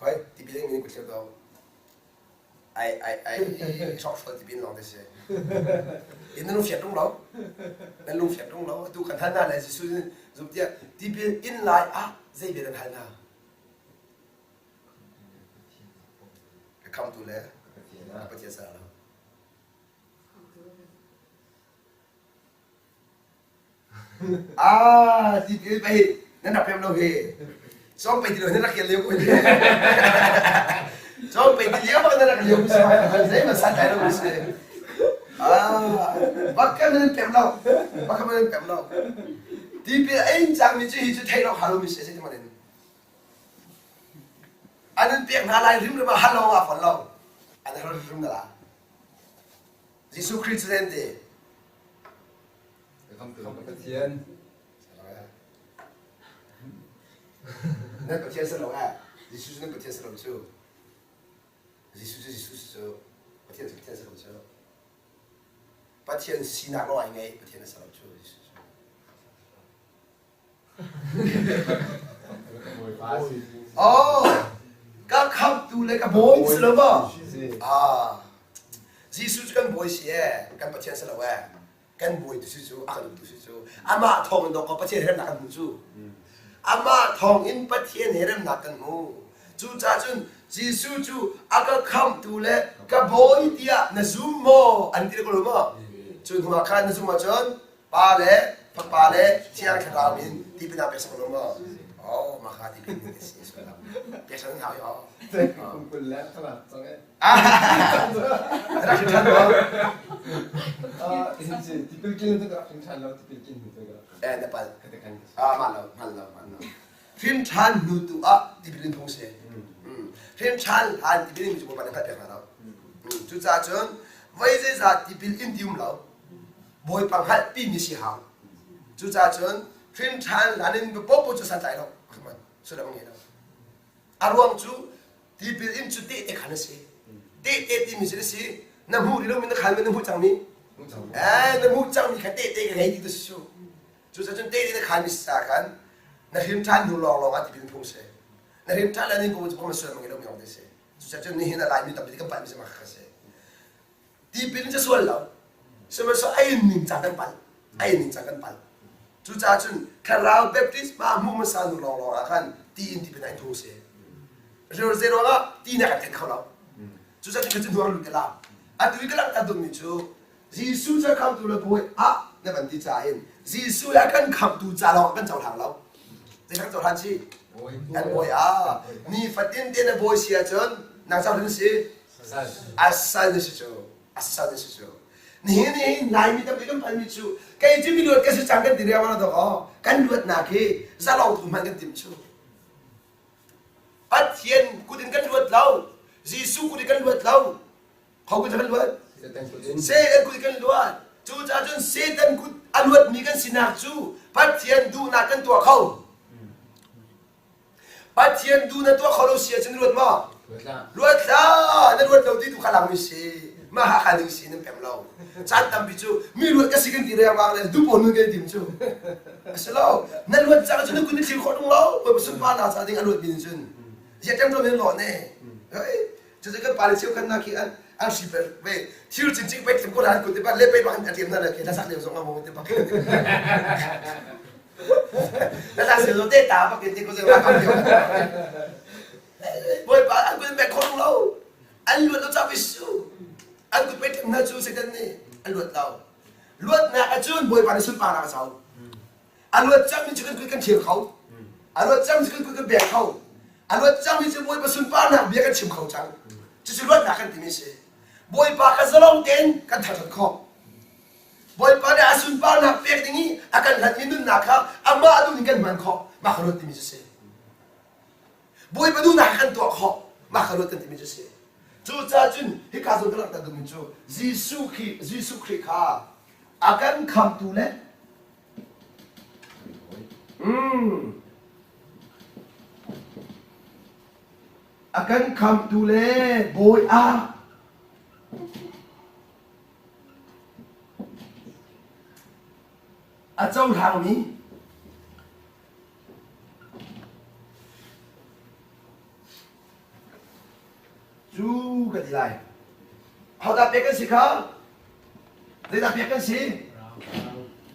Hoi, tipil in min kut do. Ai ai ai hrokhrawl tipil lawng te si. In nan lung fiak tung lo. Nan lung fiak tung lo. Atu kan hal hna le Jesuh zum tiah tipil in lai ah zei bia nan hal hna? Ka khamtu le ka Pathian sa lo. Ah, tipil pei nan rak pem lo hi. Sawm pei ti lo nan rak lio ko hi. Sawm pei ti lio bak nan rak lio ko si. Zeihmanh santlai lo si. Ah, bakka nan pem lo. Bakka nan pem lo. Tipil a in cangmi cu hi cu theih lo halo mi si a si ti man in. An in pek hna lai rimrim ah halo ah fon lo. An hal hrim na la. Jesuh Khrih cu zen te. Pathian. Nan Pathian si lo eh. Jesuh cu nan Pathian si lo cu. Jesuh cu Jesuh si cu. Pathian cu Pathian si lo cu. Pathian sinak lawng ai ngei Pathian a si lo cu Jesuh cu. Oh, ka khamtu le ka bawi si lo maw? Ah, Jesuh cu kan bawi si ee, kan Pathian si lo ee. Kan bawi tu si cu, a kan uktu si cu. Amah thawng in dawk Pathian he remnak kan hmu cu. Amah thawng in Pathian he remnak kan hmu. Cucaah cun Jesuh cu a ka khamtu le ka bawi tiah na zum maw? An ti ko lo maw? Cu hnu ah khan na zum ahcun Pa le Fapa le Thiang Thlarau in tipil ah pek sak lo maw? Oh, mah kha tipil in si sullam. Pek sak hau yo. Kum le thla cang e. Rak ṭhan lo. Ah, tipil kin tu rak ṭhan lo, tipil kin tu rak. Eh, na pal. Ah, mah lo, hman lo, hman lo. Hrim ṭhan hnu tu ah tipil in phung si. Hrim ṭhan hlan tipil in cu Bawipa nih hngalh pek hna lo. Cucaah cun voi zeizat tipil in ti um lo. Bawipa hngalhpimi si hau. Cucaah cun hrin ṭhan hlan in popo cu santlai lo sullam ngei lo. A ruang cu tipil in cu tehte khan a si. Tehte timi cu a si. Na hmuh rih lomi na khan na hmuh cangmi. Eh, na hmuh cangmi kha tehte ka ngei ti tu si cu. Cucaah cun tehte na khan mi sa khan na hrin ṭhan hnu lawnglawng ah tipil phung si. Na hrin ṭhan hlan in popo cu pom sual ngei lomi lawng te si. Cucaah cun nihin a Laimi tampi kan palhmi cu mah kha si. Tipil cu sual lo. Sihmanhsehlaw a in ning cang kan palh. A in ning cang kan palh. Cucaah cun thlarau baptisma hmuh hmasa nu lawnglawng ah khan ti in tipil ai phung si. Zei ruangah ti nih a kan thenh kho lo. Cucaah cu cu hnuang lut ka la. Atu i ka langhter duhmi cu Jesuh cu a khamtu le Bawi ah na van ti caah hin Jesuh le a kan khamtu ca lawng kan cohlang lo. Zei kan cohlan si? Kan Bawi ah. Nifatin te na Bawi si ahcun nang cohlan si? A sal na si cu. A sal na si cu. Nihin ni Laimi tampi kan palmi cu kei cu mi luat ka si cang kan ti riangmang lo aw kan luatnak hi zalong thu hmanh kan tim cu. Pathian kut in kan luat lo. Jesuh kut in kan luat lo. Ho kut in kan luat? Satan kut in kan luat. Cucaah cun Satan kut a luatmi kan sinak cu Pathian duhnak kan tuah kho. Pathian du na tuah kho lo si ahcun na luat maw? Luat hlah! Na luat lo ti tu kha langmi si. Mah ha kha ning si nan pem lo. Caan tampi cu mi luat ka si kan ti riangmang le du pawl nun kan tim cu. A si lo. Na luat cang cu na kun na thil khawh tung lo. Bawipa sunparnak ca ding a luat mi cun. Zia ṭem ṭom in lawh ne. Cucu kan pale cheu khan nak hi an an hri pe ve thil cingcing pei tlim ko la an kun te ba le pei bang an tiam na le ke na sak leo zong a mong te bak na sak leo te ta bak te ko zong a Bawipa an kun pe khong lo an luat lo cha su an kun pe tlim na cu Satan nih an luat lo luatnak ahcun Bawipa nih sunparnak a co A luat cangmi cu kan kut kan thil kho. A luat cangmi cu kan kut kan bek kho. A luat cangmi cu Bawipa sunparnak bia kan chim kho cang. Cucu luatnak kan timi si. Bawipa kha zalong tein kan thangṭhat khawh. Bawipa nih a sunparnak pek ding i a kan hlatmi nunnak kha amah a duhning kan hman khawh. Mah kha luat timi cu si. Bawipa duhnak kha kan tuah khawh. Mah kha luat kan timi cu si. Cucaah cun hika zawn ka langhter duhmi cu Jesuh Khrih Jesuh Khrih kha a kan khamtu le A kan khamtu le bawi ah a cohlangmi Cu kan ti lai. Hodah pek kan si kha? Zeidah pek kan si?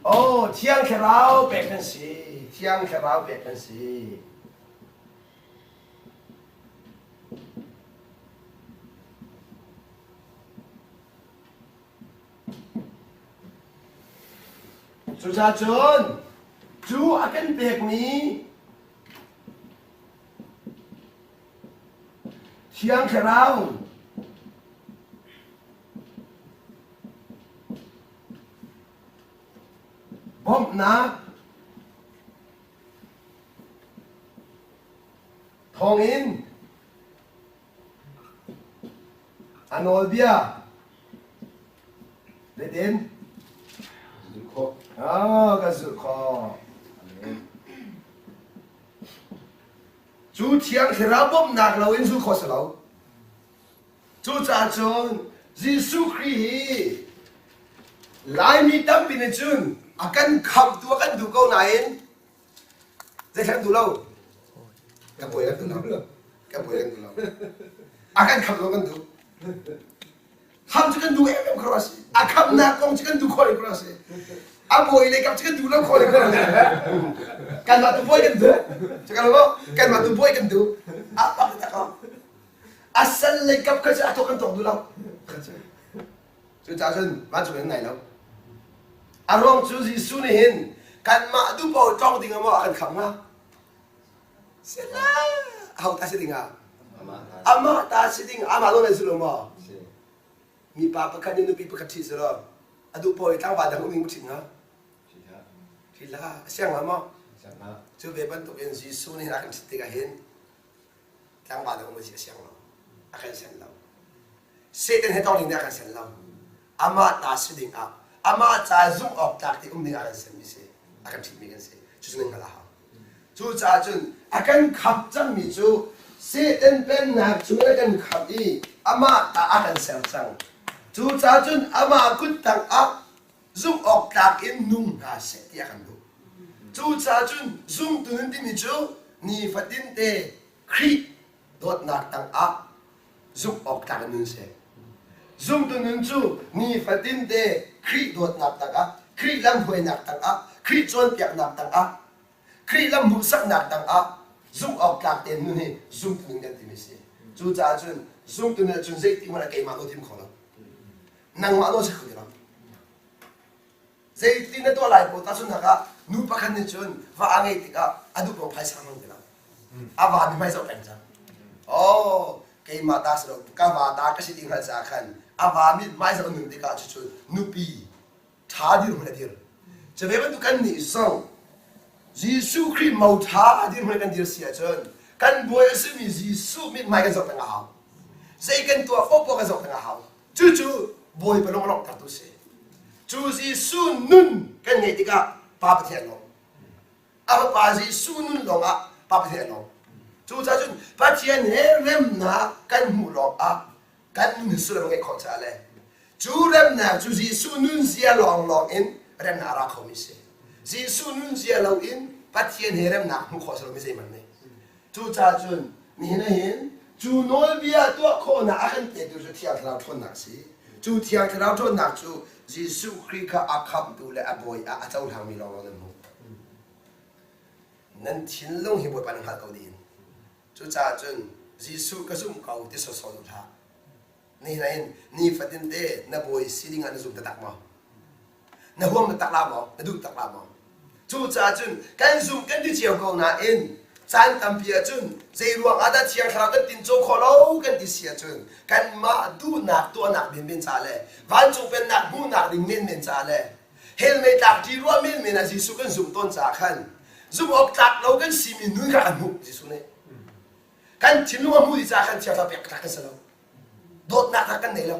Oh, Thiang Thlarau pek kan si. Thiang Thlarau pek kan si. Cucaah cun cu a kan pekmi Thiang Thlarau bawmhnak thawngin a nawlbia zeitin Zulh khawh. Ah, kan zulh khawh. Cu Thiang Thlarau bawmhnak loin zulh khawh si lo. Cucaah cun Jesuh Khrih hi Laimi tampi nih cun a kan khamhtu a kan duh ko nain zei kan duh lo. Kan buai kan duh lo. Kan buai kan duh lo. A kan khamh lo kan duh. Kham cu kan duh em em kho a si. A khamnak kong cu kan duh khawh ko a si. A bawi le kap cu kan duh lo khawh ko a si. Kanmah tu bawi kan duh. Cu kan lo kanmah tu bawi kan duh. A pak tak ko. A sal le kap kha cu a tok kan tok duh lo. Cucaah cun vancung in nai lo. A ruang cu Jesuh nih hin kanmah duh paoh tong ding ah maw a kan khamh hnga? Sila aho ta si ding ah? Amah ta si ding amah lo nan si lo maw? Mipa pakhat nih nupi pakhat ṭhi si lo a duh paoh i tlangval dang um ing ṭhit hnga? Ṭhit la a siang hnga maw? Cu ve bantukin Jesuh nih a kan ṭhit tikah hin tlangval dang um a siang lo a kan sian lo. Satan he tong ding nih a kan sian lo. Amah ta si ding ah amah ca zumh awk tlak ti um ding ah a kan sianmi si a kan ṭhitmi kan si. Cucu nan hngalh a hau. Cucaah cun a kan khamh cangmi cu Satan pennak chungin a kan khamh i amah ta a kan ser cang. Cucaah cun amah kut tangah zumh awk tlak in nung hna seh ti a kan duh. Cucaah cun zumtu nun timi cu nifatin te Khrih dawtnak tangah zumh awk tlak in nun seh. Zumtu nun cu nifatin te Khrih dawtnak tangah, Khrih lamhruainak tangah, Khrih cawnpiaknak tangah, Khrih lam hmuhsaknak tangah zumh awk tlak tein nun hi zumtu nun kan timi si. Cucaah cun zumtu nun cun zeitik hmanh ah keimah nawl tim kho lo. Nangmah nawl si kho ti lo. Zeitin na tuah lai ko tahchunhnak ah nu pakhat nih cun va a ngeih tikah a duh ko phaisa hmang ti lo. A va mi hmai zoh peng cang. Oh, keimah ta si lo, ka va ta ka si ti hngalh caah khan a va mi hmai zoh nun tikah cucu nupi ṭha dirhmun a dir. Cu ve bantuk kan nih zong Jesuh Khrih mo ṭha a dirhmun kan dir si ahcun kan bawi a simi Jesuh mithmai kan zoh peng a hau. Zei kan tuah paohpaoh kan zoh peng a hau. Cucu Bawipa lung a lawmhtertu si. Cu Jesuh nun kan ngeih tikah Pa Pathian lawm. A fapa Jesuh nun lawngah Pa Pathian lawm. Cucaah cun Pathian he remnak kan hmuh lawngah kan nun sullam ngeih khawh caah le cu remnak cu Jesuh nunzia lawnglawng in remnak a ra khomi si. Jesuh nunzia loin Pathian he remnak hmuh khawh si lomi zeihmanh nih. Cucaah cun nihin ah hin cu nawlbia tuah khawhnak a kan petu cu Thiang Thlarau ṭhawnnak a si. Cu Thiang Thlarau ṭhawnnak cu Jesuh Khrih kha a khamhtu le a bawi ah a cohlangmi lawnglawng nan hmuh. Nan thinlung hi Bawipa nan hngalh ko dih. Cucaah cun Jesuh ka zumh ko ti sawsawh duh hlah. Nihin ah hin nifatin te na bawi si ding ah na zum taktak maw? Na huam taktak la maw? Na duh tak la maw? Cucaah cun kan zumh kan ti cio ko nain caan tampi ahcun zei ruang ah dah Thiang Thlarau kan tinco khawh lo kan ti si ahcun kanmah duhnak tuahnak menmen ca le vancung pennak hmuhnak ding menmen ca le hell mei tlak ṭi ruah menmen ah Jesuh kan zumh tawn caah khan zumh awk tlak lo kan simi nun kha kan hmuh Jesuh nih kan thinlung a hmuh dih caah khan Thiang Thlarau pek tlak kan si lo dawtnak kha kan nei lo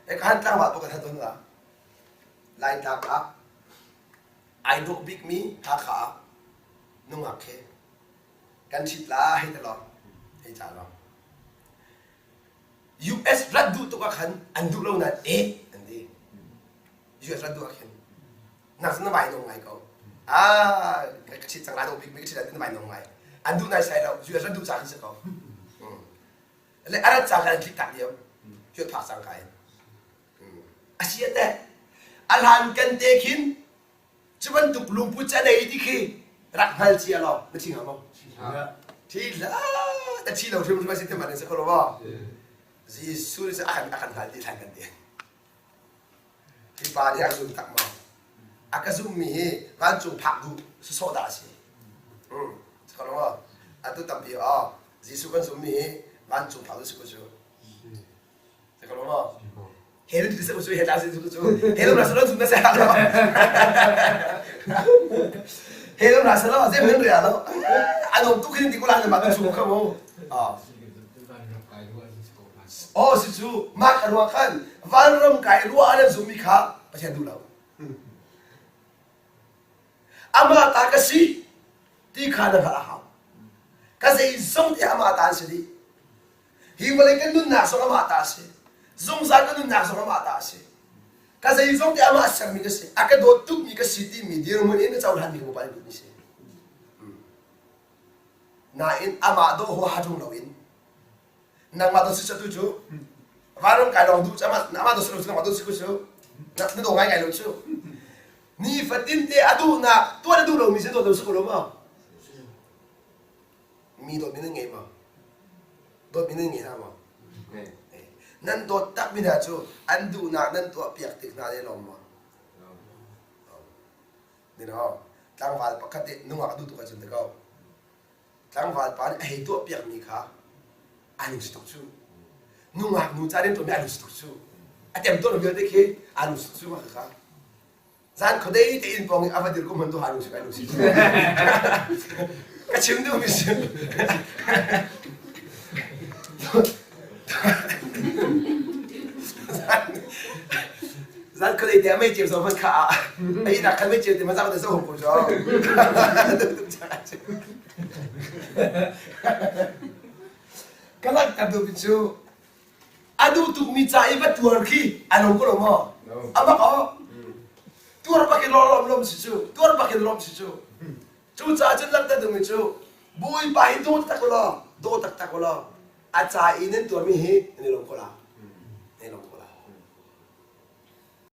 Khan tlangval pakhat han ton la. Laitlang ah ai dawh bikmi Hakha ah nungak khi kan ṭhit la hei ti lawng hei ca lawng. US rat duh tuk ah khan an duh lo nain eh an ti. US rat duh ah khin nang cu na vai nong ngai ko. Ah ka ṭhit cang lai dawh bikmi ka ṭhit lai na vai nong ngai. An duh nai sai lo US rat duh ca khin si ko. Le a rat cangka in tlik tak diam. Hiot phak cangka in. A si a teh. A hlan kan te khin cu bantuk lungput cu a nei ti khi rak hngal cia law na thi hnga maw? Thi hlah na thi lo hrimhrim a si te man in si kho lo maw? Jesuh nih a kan a kan hngal ti hlan kan ti. Hi pa nih a zum tak maw? A ka zummi hi vancung phak duh sawsawh dah a si. Hmm. Si kho lo maw? Atu tampi ah Jesuh kan zummi hi vancung phak duh si ko cu. Si kho lo maw? He lu ti se he ta se cu he lu na salo zum na se ha lo. He lu na salo ze men ria lo. Anom tu khin ti ko la ma tu chu kha mo. Ah. Oh si cu mah ka ruah khan vanram kai ruah an zummi kha Pathian duh lo. Amah ta ka si ti kha na hngalh a hau. Ka zeizong te amah ta an si dih. Hi vawlei kan nunnak zong amah ta a si. Zungzal kan nunnak zong amah ta a si. Ka zeizong te amah sermi ka si. A ka dawt tukmi ka si timi dirhmun in ka cohlanmi ka Bawipa nih duhmi si. Nain amah dawh huaha ṭung loin nangmah dawt si tu cu vanram kai lawng duh cu amah amah dawt si lo cu nangmah dawt si ku cu na daw ngai ngai lo cu nifatin te a duhnak tuan a duh lomi si dawt lo si ko lo maw Mi dawtmi nan ngei maw? Dawtmi nan ngei hna maw? Nan dawt takmi hna cu an duhnak nan tuahpiak tik hna le lawm maw? Nino, tlangval pakhat nih nungak a duh tuk ahcun ti ko. Tlangval pa nih a hei tuahpiakmi kha aa lungsi tuk cu. Nungak nu ca nih tuahmi aa lungsi tuk cu. A tem tuah vialte khi aa lungsi tuk cu mah kha. Zan khuadei te inn pawng i a va dir kum hman tu ha lungsi kai lungsi. Ka chim duhmi si. Zan khuadei te a mei ceu zo hman kha ah a ihnak khan mei ceu te ma zau te zo hom ko jo. Ka langhter duhmi cu a duh tukmi ca i va tuar khi a lo ko lo maw? A bak aw. Tuar bak in lawm lawm si cu. Tuar bak in lawm si cu. Cucaah cun langhter duhmi cu Bawipa hi daw taktak u law, daw taktak u law, a ca i nan tuarmi hi nan i lawm ko la. Nan i lawm ko la.